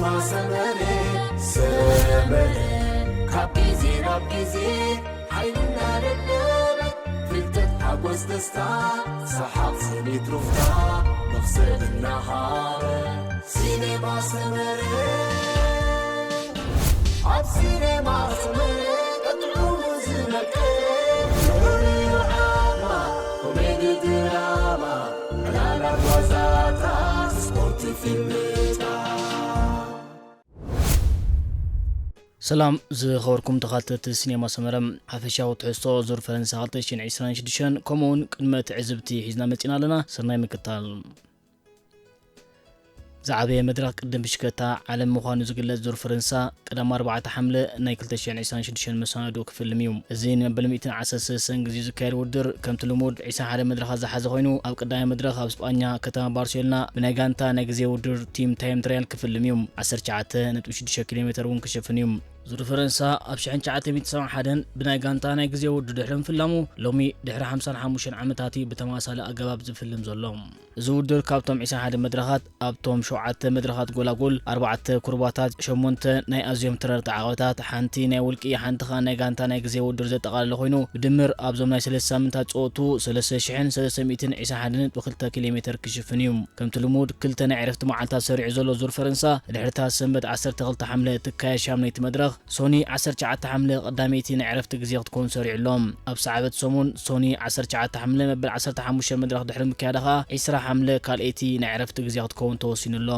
ማሰመረ ሰመረ ካብ ግዜ ናብ ግዜ ሓይልና ደደበ ፍልጠት ሓጎስ ደስታ ሰሓቕ ስኒት ሩፍታ መኽሰብ እናሃበ ሲኔማ ሰመረ ኣብ ሲኔማ ሰመረ ቀጥዑ ዝመቀ ንዑ ዓማ ኮሜዲ ድራማ ዕላላት ዋዛታት ስፖርት ፊልምታት ሰላም ዝኸበርኩም ተኻተልቲ ሲኔማ ሰመረ፣ ሓፈሻዊ ትሕዝቶ ዙር ፈረንሳ ክልተ ሽሕን ዕስራን ሽዱሽተን ከምኡውን ቅድመ ትዕዝብቲ ሒዝና መጺና ኣለና። ሰናይ ምክታል። ዝዓበየ መድረኽ ቅድም ብሽክለታ ዓለም ምዃኑ ዝግለጽ ዙር ፈረንሳ ቀዳም ኣርባዕተ ሓምለ ናይ ክልተ ሽሕን ዕስራን ሽዱሽተን መሰናድኦ ክፍልም እዩ። እዚ ንመበል ሚእትን ዓሰርተ ሰለስተን ግዜ ዝካየድ ውድድር ከምቲ ልሙድ ዕስራን ሓደን መድረኻት ዝሓዘ ኮይኑ፣ ኣብ ቀዳማይ መድረኽ ኣብ ስጳኛ ከተማ ባርሴሎና ብናይ ጋንታ ናይ ግዜ ውድድር ቲም ታይም ትራያል ክፍልም እዩ። ዓሰርተ ትሽዓተ ነጥቢ ሽዱሽተ ኪሎ ሜተር እውን ክሽፍን እዩ። ዙር ፈረንሳ ኣብ ሽሕን ትሽዓተ ሚእትን ሰብዓን ሓደን ብናይ ጋንታ ናይ ግዜ ውድድር ድሕሪ ምፍላሙ፣ ሎሚ ድሕሪ ሓምሳን ሓሙሽተን ዓመታት እዩ ብተመሳሳሊ ኣገባብ ዝፍልም ዘሎ። እዚ ውድድር ካብቶም ዕስራን ሓደን መድረኻት፣ ኣብቶም ሸውዓተ መድረኻት ጎላጎል፣ ኣርባዕተ ኩርባታት፣ ሸሞንተ ናይ ኣዝዮም ተረርቲ ዓቐብታት፣ ሓንቲ ናይ ውልቂ፣ ሓንቲ ኸኣ ናይ ጋንታ ናይ ግዜ ውድድር ዘጠቓለለ ኮይኑ፣ ብድምር ኣብዞም ናይ ሰለስተ ሳምንታት ጸወቱ ሰለስተ ሽሕን ሰለስተ ሚእትን ዕስራን ሓደን ነጥቢ ክልተ ኪሎ ሜተር ክሽፍን እዩ። ከምቲ ልሙድ፣ ክልተ ናይ ዕረፍቲ መዓልታት ሰሪዑ ዘሎ ዙር ፈረንሳ፣ ድሕሪታ ሰንበት ዓሰርተ ክልተ ሓምለ እትካየድ ሻምነይቲ መድረኽ፣ ሶኒ ዓሰርተ ትሽዓተ ሓምለ ቀዳመይቲ ናይ ዕረፍቲ ግዜ ክትከውን ሰሪዑ ኣሎ። ኣብ ሰዓበት ሰሙን ሶኒ ዓሰርተ ትሽዓተ ሓምለ መበል ዓሰርተ ሓሙሽተ መድረኽ ድሕሪ ምክያዳ ኸኣ፣ ዕስራ ሓምለ ካልኣይቲ ናይ ዕረፍቲ ግዜ ክትከውን ተወሲኑ ኣሎ።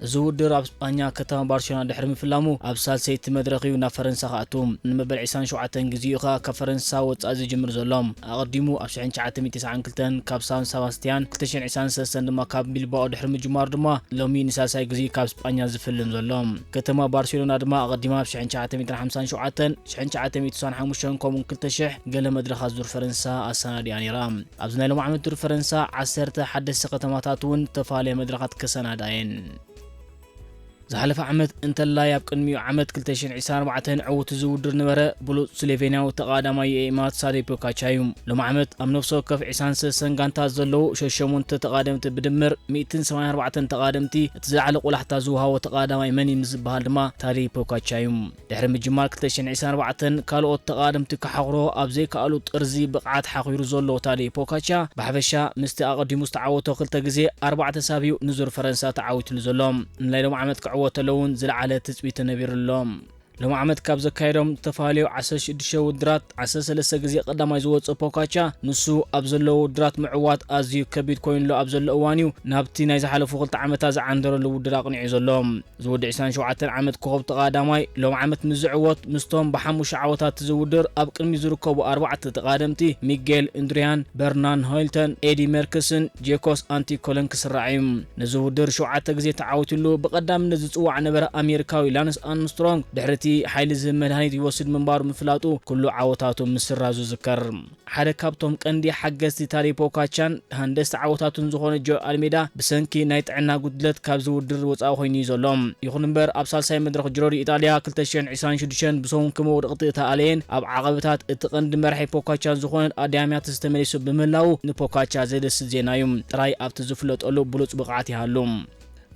እዚ ውድድር ኣብ ስጳኛ ከተማ ባርሴሎና ድሕሪ ምፍላሙ፣ ኣብ ሳልሰይቲ መድረኽ እዩ ናብ ፈረንሳ ክኣቱ። ንመበል ዕስራን ሸውዓተን ግዜኡ ኸኣ ካብ ፈረንሳ ወጻኢ ዝጅምር ዘሎ። ኣቐዲሙ ኣብ ሽሕን ትሽዓተ ሚእትን ተስዓን ክልተን ካብ ሳን ሰባስቲያን፣ ክልተ ሽሕን ዕስራን ሰለስተን ድማ ካብ ቢልባኦ ድሕሪ ምጅማሩ ድማ፣ ሎሚ ንሳልሳይ ግዜ ካብ ስጳኛ ዝፍልም ዘሎ። ከተማ ባርሴሎና ድማ ኣቐዲማ ኣብ ሽሕን ትሽዓተ ሚእትን ሓምሳን ሸውዓተን፣ ሽሕን ትሽዓተ ሚእትን ስሳን ሓሙሽተን ከምኡውን ክልተ ሽሕ ገለ መድረኻት ዙር ፈረንሳ ኣሰናዲኣ ነይራ። ኣብዚ ናይ ሎሚ ዓመት ዙር ፈረንሳ ዓሰርተ ሓደስቲ ከተማታት እውን ዝተፈላለየ መድረኻት ከሰናድኣ እየን። ዝሓለፈ ዓመት እንተላይ ኣብ ቅድሚኡ ዓመት ክልተ ሽሕን ዕስራን ኣርባዕተን ዕዉት እዚ ውድድር ነበረ ብሉጽ ስሎቬንያዊ ተቓዳማይ የኢማት ሳዴ ፖካቻ እዩ። ሎም ዓመት ኣብ ነፍሲ ወከፍ ዕስራን ሰለስተን ጋንታት ዘለዉ ሸሸሞንተ ተቓደምቲ ብድምር ሚእትን ሰማንያን ኣርባዕተን ተቓደምቲ እቲ ዝለዓለ ቆላሕታ ዝወሃቦ ተቓዳማይ መን እዩ ምስ ዝበሃል ድማ ታዴ ፖካቻ እዩ። ድሕሪ ምጅማር ክልተ ሽሕን ዕስራን ኣርባዕተን ካልኦት ተቓደምቲ ክሓኽሮ ኣብ ዘይከኣሉ ጥርዚ ብቕዓት ሓኺሩ ዘሎ ታዴ ፖካቻ ብሓፈሻ ምስቲ ኣቐዲሙ ዝተዓወቶ ክልተ ግዜ ኣርባዕተ ሳብ እዩ ንዙር ፈረንሳ ተዓዊትሉ ዘሎ። ንናይ ሎም ዓመት ክዕወተሉ እውን ዝለዓለ ትጽቢት ተነቢሩ ኣሎ። ሎም ዓመት ካብ ዘካየዶም ዝተፈላለዩ ዓሰርተ ሽዱሽተ ውድድራት ዓሰርተ ሰለስተ ግዜ ቀዳማይ ዝወጸ ፖካቻ፣ ንሱ ኣብ ዘለዎ ውድድራት ምዕዋት ኣዝዩ ከቢድ ኮይኑሉ ኣብ ዘሎ እዋን እዩ ናብቲ ናይ ዝሓለፉ ክልተ ዓመታት ዝዓንደረሉ ውድድር ኣቕኒዑ ዘሎ። ዝወዲ ዕስራን ሸውዓተን ዓመት ኮኸብ ተቓዳማይ ሎም ዓመት ምስ ዝዕወት ምስቶም ብሓሙሽተ ዓወታት ዝውድር ኣብ ቅድሚ ዝርከቡ ኣርባዕተ ተቓደምቲ ሚጌል እንድሪያን፣ በርናን ሆይልተን፣ ኤዲ ሜርክስን ጄኮስ ኣንቲኮለን ክስራዕ እዩ። ነዚ ውድድር ሸውዓተ ግዜ ተዓዊትሉ ብቐዳምነት ዝጽዋዕ ነበረ ኣሜሪካዊ ላንስ ኣርምስትሮንግ ድሕሪ እቲ ሓይሊ ዝህብ መድሃኒት ይወስድ ምንባሩ ምፍላጡ ኩሉ ዓወታቱ ምስራዙ ዝከር። ሓደ ካብቶም ቀንዲ ሓገዝቲ ታዴ ፖካቻን ሃንደስቲ ዓወታቱን ዝኾነ ጆ ኣልሜዳ ብሰንኪ ናይ ጥዕና ጉድለት ካብዚ ውድድር ወጻኢ ኮይኑ እዩ ዘሎ። ይኹን እምበር ኣብ ሳልሳይ መድረኽ ጅሮ ዲ ኢጣልያ ክልተ ሽሕን ዕስራን ሽዱሽተን ብሰንኪ መውደቕቲ እታ ኣለየን ኣብ ዓቐብታት እቲ ቀንዲ መራሒ ፖካቻን ዝኾነት ኣድያምያትስ ተመሊሱ ብምህላዉ ንፖካቻ ዘደስት ዜና እዩ። ጥራይ ኣብቲ ዝፍለጠሉ ብሉጽ ብቕዓት ይሃሉ።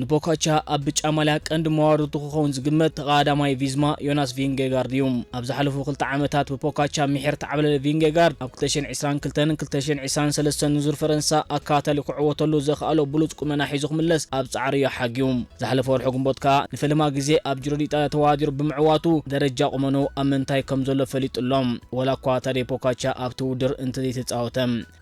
ንፖካቻ ኣብ ብጫ ማልያ ቀንዲ መዋርድቱ ክኸውን ዝግመት ተቓዳማይ ቪዝማ ዮናስ ቪንጌጋርድ እዩ። ኣብ ዝሓለፉ ክልተ ዓመታት ብፖካቻ ምሒር ተዓብለለ ቪንጌጋርድ ኣብ ክልተ ሽሕን ዕስራን ክልተን ክልተ ሽሕን ዕስራን ሰለስተን ንዙር ፈረንሳ ኣከታታሊ ክዕወተሉ ዘኽኣሎ ብሉጽ ቁመና ሒዙ ክምለስ ኣብ ጻዕሪ እዩ ሓጊዩ። ዝሓለፈ ወርሒ ግንቦት ከኣ ንፈለማ ግዜ ኣብ ጅሮ ዲጣልያ ተወዳዲሩ ብምዕዋቱ ደረጃ ቁመኑ ኣብ ምንታይ ከም ዘሎ ፈሊጡ ኣሎ። ወላ እኳ ታዴ ፖካቻ ኣብቲ ውድድር እንተዘይተጻወተ።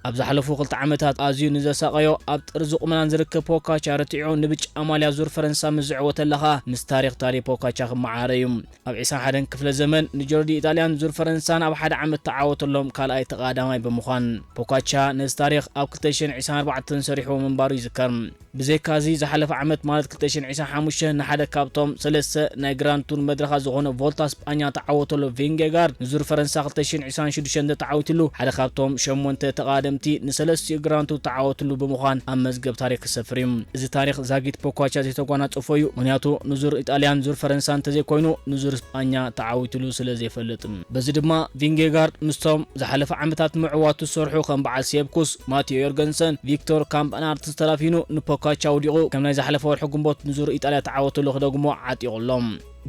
ኣብ ዝሓለፉ ክልተ ዓመታት ኣዝዩ ንዘሳቐዮ ኣብ ጥርዚ ቁመናን ዝርከብ ፖካቻ ረቲዑ ንብጫ ማልያ ዙር ፈረንሳ ምስ ዝዕወተላ ኸኣ ምስ ታሪኽ ታዴ ፖካቻ ክመዓረ እዩ። ኣብ ዕስራን ሓደን ክፍለ ዘመን ንጆርዲ ኢጣልያን ዙር ፈረንሳን ኣብ ሓደ ዓመት ተዓወተሎም ካልኣይ ተቓዳማይ ብምዃን ፖካቻ ነዚ ታሪኽ ኣብ ክልተ ሽሕን ዕስራን ኣርባዕተን ሰሪሕዎ ምንባሩ ይዝከር። ብዘይካዚ ዝሓለፈ ዓመት ማለት ክልተ ሽሕን ዕስራን ሓሙሽተን ንሓደ ካብቶም ሰለስተ ናይ ግራንድ ቱር መድረኻት ዝኾነ ቮልታ ስጳኛ ተዓወተሉ ቪንጌጋርድ ንዙር ፈረንሳ ክልተ ሽሕን ዕስራን ሽዱሽተን ተዓዊትሉ ሓደ ካብቶም ሸሞንተ ተቓደምቲ ንሰለስቲኡ ግራንድ ቱር ተዓወትሉ ብምዃን ኣብ መዝገብ ታሪኽ ክሰፍር እዩ። እዚ ታሪኽ ዛጊት ፖኳቻ ዘይተጓናጸፎ እዩ። ምኽንያቱ ንዙር ኢጣልያን ዙር ፈረንሳ እንተዘይኮይኑ ንዙር ስጳኛ ተዓዊትሉ ስለ ዘይፈልጥ። በዚ ድማ ቪንጌጋርድ ምስቶም ዝሓለፈ ዓመታት ምዕዋቱ ዝሰርሑ ከም በዓል ሴፕኩስ፣ ማቲዮ ዮርገንሰን፣ ቪክቶር ካምፕናርት ዝተላፊኑ ንፖኳቻ ውዲቑ ከም ናይ ዝሓለፈ ወርሒ ግንቦት ንዙር ኢጣልያ ተዓወትሉ ክደግሞ ዓጢቑ ኣሎ።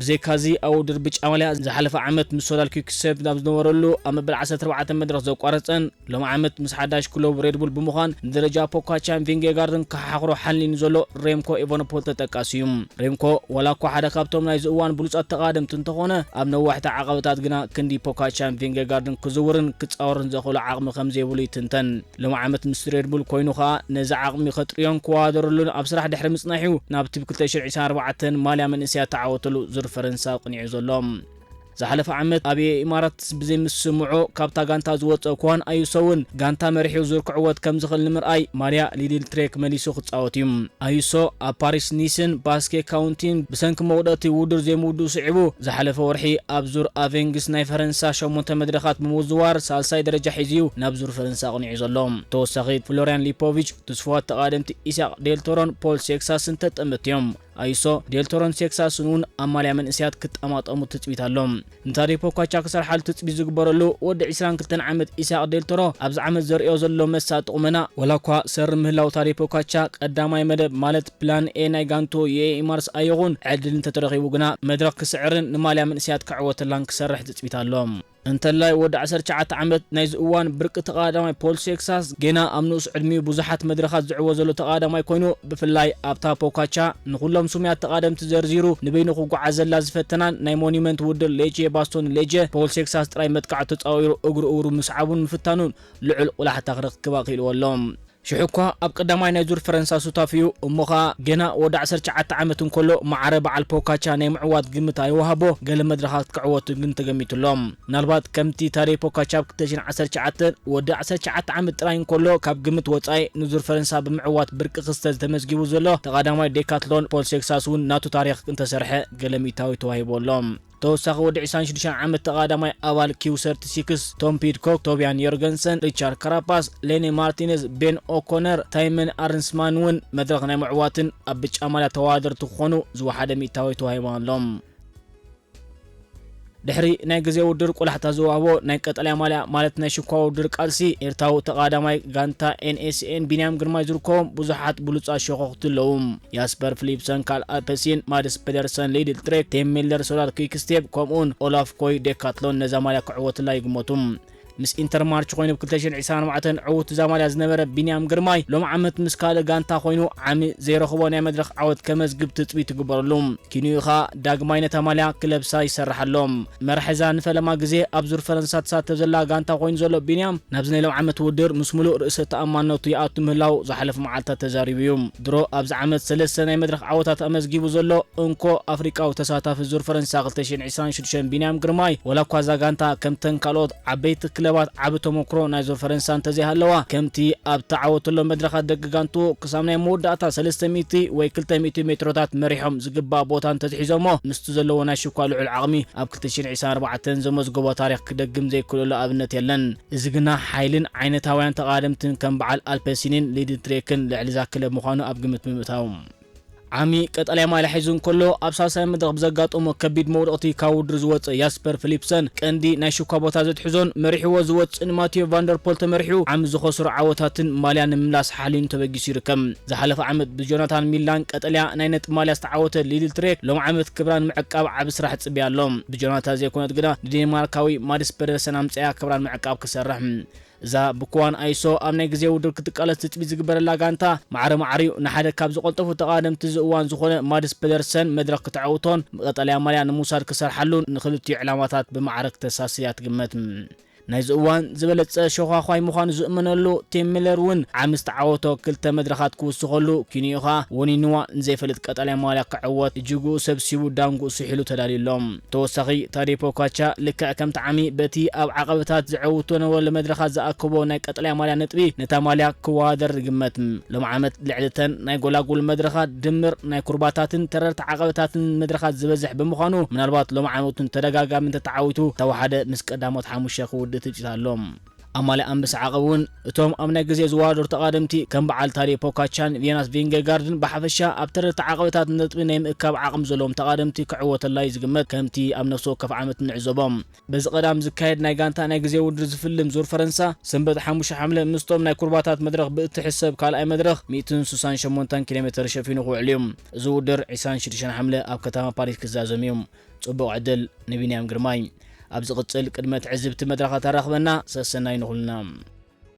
ብዘይካዚ ኣብ ውድድር ብጫ ማልያ ዝሓለፈ ዓመት ምስ ሶላል ኪክሰብ ናብ ዝነበረሉ ኣብ መበል ዓሰርተ ኣርባዕተ መድረኽ ዘቋረጸን ሎም ዓመት ምስ ሓዳሽ ክለቡ ሬድቡል ብምዃን ንደረጃ ፖኳቻን ቪንጌጋርድን ክሓኽሮ ሓሊኑ ዘሎ ሬምኮ ኤቨኖፖል ተጠቃሲ እዩ። ሬምኮ ዋላ እኳ ሓደ ካብቶም ናይዚ እዋን ብሉጻት ተቓደምቲ እንተኾነ ኣብ ነዋሕቲ ዓቐበታት ግና ክንዲ ፖኳቻን ቪንጌጋርድን ክዝውርን ክጻወርን ዘኽእሎ ዓቕሚ ከም ዘይብሉ ይትንተን። ሎም ዓመት ምስ ሬድቡል ኮይኑ ኸኣ ነዚ ዓቕሚ ከጥርዮን ክወዳደረሉን ኣብ ስራሕ ድሕሪ ምጽናሕ እዩ ናብቲ ብ ክልተ ሽሕን ዕስራን ኣርባዕተን ማልያ መንእሰያት ተዓወተሉ ዙር ፈረንሳ ቅኒዑ ዘሎ። ዝሓለፈ ዓመት ኣብ ኢማራት ብዘይምስምዑ ካብታ ጋንታ ዝወጸ ኳን ኣዩሶ እውን ጋንታ መሪሑ ዙር ክዕወት ከም ዝኽእል ንምርኣይ ማልያ ሊድል ትሬክ መሊሱ ክጻወት እዩ። ኣዩሶ ኣብ ፓሪስ ኒስን ባስኬ ካውንቲን ብሰንኪ መውደእቲ ውድድር ዘይምውድኡ ስዒቡ ዝሓለፈ ወርሒ ኣብ ዙር ኣቬንግስ ናይ ፈረንሳ ሸሞንተ መድረኻት ብምዝዋር ሳልሳይ ደረጃ ሒዙ እዩ ናብ ዙር ፈረንሳ ኣቕኒዑ ዘሎ። ተወሳኺ ፍሎሪያን ሊፖቪች ትስፉዋት ተቓደምቲ ኢሳቅ ዴልቶሮን ፖል ሴክሳስን ተጠመትቲ እዮም። ኣይሶ ዴልቶሮን ሴክሳስን እውን ኣብ ማልያ መንእሰያት ክጠማጠሙ ትጽቢት ኣሎ። ንታዴ ፖኳቻ ክሰርሓሉ ትጽቢት ዝግበረሉ ወዲ ዕስራን ክልተን ዓመት ኢሳቅ ዴልቶሮ ኣብዚ ዓመት ዘርእዮ ዘሎ መሳጢ ቁመና ዋላ እኳ ሰሪ ምህላው ታዴ ፖኳቻ ቀዳማይ መደብ ማለት ፕላን ኤ ናይ ጋንቱ የኤ ኢማርስ ኣይኹን ዕድል እንተተረኺቡ ግና መድረኽ ክስዕርን ንማልያ መንእሰያት ክዕወተላን ክሰርሕ ትጽቢት ኣሎ። እንተላይ ወዲ ዓሰርተ ትሽዓተ ዓመት ናይዚ እዋን ብርቂ ተቓዳማይ ፖል ሴክሳስ ጌና ኣብ ንኡስ ዕድሚኡ ብዙሓት መድረኻት ዝዕወ ዘሎ ተቓዳማይ ኮይኑ ብፍላይ ኣብታ ፖካቻ ንኹሎም ስሙያት ተቓደምቲ ዘርዚሩ ንበይኑ ክጓዓዘላ ዝፈተናን ናይ ሞኒመንት ውድድር ሌጄ ባስቶን ሌጄ ፖል ሴክሳስ ጥራይ መጥቃዕቲ ተጻዊሩ እግሩ እግሩ ምስዓቡን ምፍታኑን ልዑል ቁላሕታ ክረክብ ኣኽኢልዎ ኣሎ። ሽሕኳ ኣብ ቀዳማይ ናይ ዙር ፈረንሳ ሱታፊኡ እሞ ኸኣ ገና ወዲ ዓሰርተ ትሽዓተ ዓመት እንከሎ ማዕረ በዓል ፖካቻ ናይ ምዕዋት ግምት ኣይወሃቦ ገለ መድረኻት ክዕወቱ ግን ተገሚቱ ኣሎ። ምናልባት ከምቲ ታዴ ፖካቻ ኣብ ክልተ ሽሕን ዓሰርተ ትሽዓተን ወዲ ዓሰርተ ትሽዓተ ዓመት ጥራይ እንከሎ ካብ ግምት ወጻኢ ንዙር ፈረንሳ ብምዕዋት ብርቂ ክስተት ተመዝጊቡ ዘሎ ተቓዳማይ ዴካትሎን ፖል ሴክሳስ እውን ናቱ ታሪኽ እንተሰርሐ ገለ ሚእታዊ ተዋሂቡ ኣሎ። ተወሳኺ ወዲ ዕስራን ሽዱሽተን ዓመት ተቓዳማይ ኣባል ኪው ሰርቲ ሲክስ ቶም ፒድኮክ፣ ቶቢያን ዮርገንሰን፣ ሪቻርድ ካራፓስ፣ ሌኒ ማርቲነዝ፣ ቤን ኦኮነር፣ ታይመን ኣርንስማን እውን መድረኽ ናይ ምዕዋትን ኣብ ብጫ ማልያ ተወዳደርቲ ክኾኑ ዝወሓደ ሚእታዊ ተዋሂቦም ኣሎ። ድሕሪ ናይ ግዜ ውድድር ቆላሕታ ዝወሃቦ ናይ ቀጠልያ ማልያ ማለት ናይ ሽኳ ውድድር ቃልሲ ኤርትራዊ ተቓዳማይ ጋንታ ኤንኤስኤን ቢንያም ግርማይ ዝርከቦም ብዙሓት ብሉጻት ሸኾኽቲ ኣለዉ። ያስፐር ፊሊፕሰን፣ ካል ኣልፐሲን፣ ማድስ ፔደርሰን፣ ሊድል ትሬክ፣ ቴም ሚለር፣ ሶላር ኪክስቴፕ ከምኡውን ኦላፍ ኮይ ዴካትሎን ነዛ ማልያ ክዕወትላ ይግመቱ። ምስ ኢንተርማርች ኮይኑ ብ ክልተ ሽሕን ዕስራን ኣርባዕተን ዕዉት እዛ ማልያ ዝነበረ ቢንያም ግርማይ ሎም ዓመት ምስ ካልእ ጋንታ ኮይኑ ዓሚ ዘይረኽቦ ናይ መድረኽ ዓወት ከመዝግብ ትጽቢት ይግበረሉ። ኪንኡ ኸኣ ዳግማይ ነታ ማልያ ክለብሳ ይሰርሕ ኣሎ። መራሒ እዛ ንፈለማ ግዜ ኣብ ዙር ፈረንሳ ትሳተፍ ዘላ ጋንታ ኮይኑ ዘሎ ቢንያም ናብዚ ናይ ሎም ዓመት ውድድር ምስ ሙሉእ ርእሰ ተኣማንነቱ ይኣቱ ምህላው ዝሓለፉ መዓልታት ተዛሪቡ እዩ። ድሮ ኣብዚ ዓመት ሰለስተ ናይ መድረኽ ዓወታት ኣመዝጊቡ ዘሎ እንኮ ኣፍሪቃዊ ተሳታፊ ዙር ፈረንሳ ክልተ ሽሕን ዕስራን ሽዱሽተን ቢንያም ግርማይ ዋላ እኳ እዛ ጋንታ ከምተን ካልኦት ዓበይቲ ክለባት ዓቢ ተመክሮ ናይ ዙር ፈረንሳ እንተዘይሃለዋ ከምቲ ኣብ ተዓወተሎም መድረኻት ደቂ ጋንቱ ክሳብ ናይ መወዳእታ ሰለስተ ሚእቲ ወይ ክልተ ሚእቲ ሜትሮታት መሪሖም ዝግባእ ቦታ እንተትሒዞሞ ምስቲ ዘለዎ ናይ ሽኳ ልዑል ዓቕሚ ኣብ ክልተ ሽሕን ዕስራን ኣርባዕተን ዘመዝገቦ ታሪኽ ክደግም ዘይክእለሉ ኣብነት የለን። እዚ ግና ሓይልን ዓይነታውያን ተቓደምትን ከም በዓል ኣልፐሲንን ሊድትሬክን ልዕሊ እዛ ክለብ ምዃኑ ኣብ ግምት ብምእታው ዓሚ ቀጠልያ ማልያ ሒዙ እንከሎ ኣብ ሳልሳይ መድረኽ ብዘጋጠሞ ከቢድ መውደቕቲ ካብ ውድድር ዝወጸ ያስፐር ፊሊፕሰን ቀንዲ ናይ ሽኳ ቦታ ዘትሕዞን መሪሕዎ ዝወጽእን ማቴዮ ቫንደርፖል ተመሪሑ ዓሚ ዝኸስሮ ዓወታትን ማልያ ንምምላስ ሓሊኑ ተበጊሱ ይርከብ። ዝሓለፈ ዓመት ብጆናታን ሚላን ቀጠልያ ናይ ነጥቢ ማልያ ዝተዓወተ ሊድል ትሬክ ሎም ዓመት ክብራን ምዕቃብ ዓቢ ስራሕ ጽብያ ኣሎ። ብጆናታን ዘይኮነት ግና ንዴንማርካዊ ማድስ ፔደርሰን ኣምጽያ ክብራን ምዕቃብ ክሰርሕ እዛ ብኩዋን ኣይሶ ኣብ ናይ ግዜ ውድድር ክትቃለስ ትጽቢት ዝግበረላ ጋንታ ማዕረ ማዕሪኡ ንሓደ ካብ ዝቐልጠፉ ተቓደምቲ እዚ እዋን ዝኾነ ማድስ ፔደርሰን መድረኽ ክተዕውቶን ቀጠልያ ማልያ ንምውሳድ ክሰርሓሉን ንኽልቲኡ ዕላማታት ብማዕረ ክተሳስር እያ ትግመት። ናይዚ እዋን ዝበለጸ ሸዃዃይ ምዃኑ ዝእመነሉ ቲም ሚለር እውን ዓሚ ዝተዓወቶ ክልተ መድረኻት ክውስኸሉ ኪንኡ ኸኣ ወኒንዋ ንዘይፈልጥ ቀጠልያ ማልያ ክዕወት እጅግኡ ሰብሲቡ ዳንጉኡ ስሒሉ ተዳልዩ ኣሎ። ተወሳኺ ታዴ ፖካቻ ልክዕ ከምቲ ዓሚ በቲ ኣብ ዓቐበታት ዘዕውቶ ነበረ መድረኻት ዝኣከቦ ናይ ቀጠልያ ማልያ ነጥቢ ነታ ማልያ ክወዳደር ይግመት። ሎም ዓመት ልዕሊ ተን ናይ ጎላጉል መድረኻት ድምር ናይ ኩርባታትን ተረርቲ ዓቐበታትን መድረኻት ዝበዝሕ ብምዃኑ ምናልባት ሎም ዓመት እውን ተደጋጋሚ እንተተዓዊቱ ተወሓደ ምስ ቀዳሞት ሓሙሽተ ክውድእ ትጽቢት ኣሎ። ኣማሊ ኣንበሳ ዓቐብ እውን እቶም ኣብ ናይ ግዜ ዝወዳደሩ ተቓደምቲ ከም በዓል ታዴ ፖካቻን ቬናስ ቪንገጋርድን ብሓፈሻ ኣብ ተረርቲ ዓቐበታት ነጥቢ ናይ ምእካብ ዓቕሚ ዘለዎም ተቓደምቲ ክዕወተላ እዩ ዝግመት። ከምቲ ኣብ ነፍሲ ወከፍ ዓመት እንዕዘቦ፣ በዚ ቀዳም ዝካየድ ናይ ጋንታ ናይ ግዜ ውድድር ዝፍልም ዙር ፈረንሳ ሰንበት ሓሙሽተ ሓምለ ምስቶም ናይ ኩርባታት መድረኽ ብእትሕሰብ ካልኣይ መድረኽ ሚእትን ስሳን ሸሞንተን ኪሎ ሜትር ሸፊኑ ክውዕል እዩ። እዚ ውድድር ዕስራን ሽዱሽተን ሓምለ ኣብ ከተማ ፓሪስ ክዛዘም እዩ። ጽቡቕ ዕድል ንቢንያም ግርማይ። ኣብ ዝቕጽል ቅድመ ትዕዝብቲ መድረኻት ኣራኽበና። ሰሰናዩ ንኹልና።